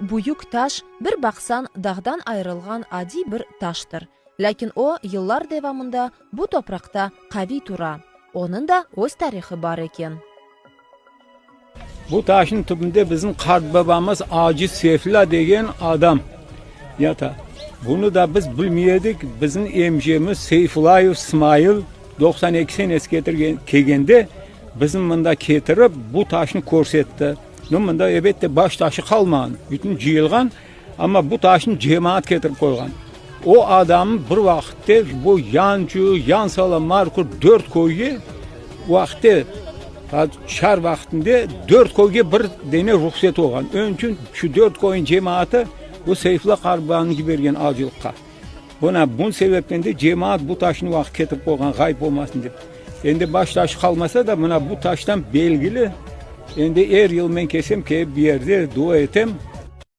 büyük taş, bir baqsañ, dağdan ayırılğan adiy bir taştır. Lâkin o, yıllar devamında bu topraqta qaviy tura. Onıñ da öz tarihı bar eken. Bu taşnıñ tübünde bizim qartbabamız Acı Sefla degen adam yata. Bunı da biz bilmey edik. Bizim emcemiz Seyfulayev Smail 92 senesi ketirgen, kelgende bizim mında ketirip bu taşnı körsetti. Nu, mında ebette baş taşı qalmağan, bütün cıyılğan, amma bu taşnı cemaat ketirip qoyğan. O adam bir vaqıtte bu Yancu, Yansala, Markur dört köyge vaqıtte çar vaqtında dört köyge bir dene ruhset olğan. Onıñ içün şu dört köyniñ cemaatı bu Seyfulla qartbabanı yibergen acılıqqa. Buna bunıñ sebepten de cemaat bu taşnı vaqıt ketirip qoyğan, ğayıp olmasın dep. Endi baş taşı qalmasa da, mına bu taştan belgili, endi er yıl men kelsem, kelip bu yerde dua etem.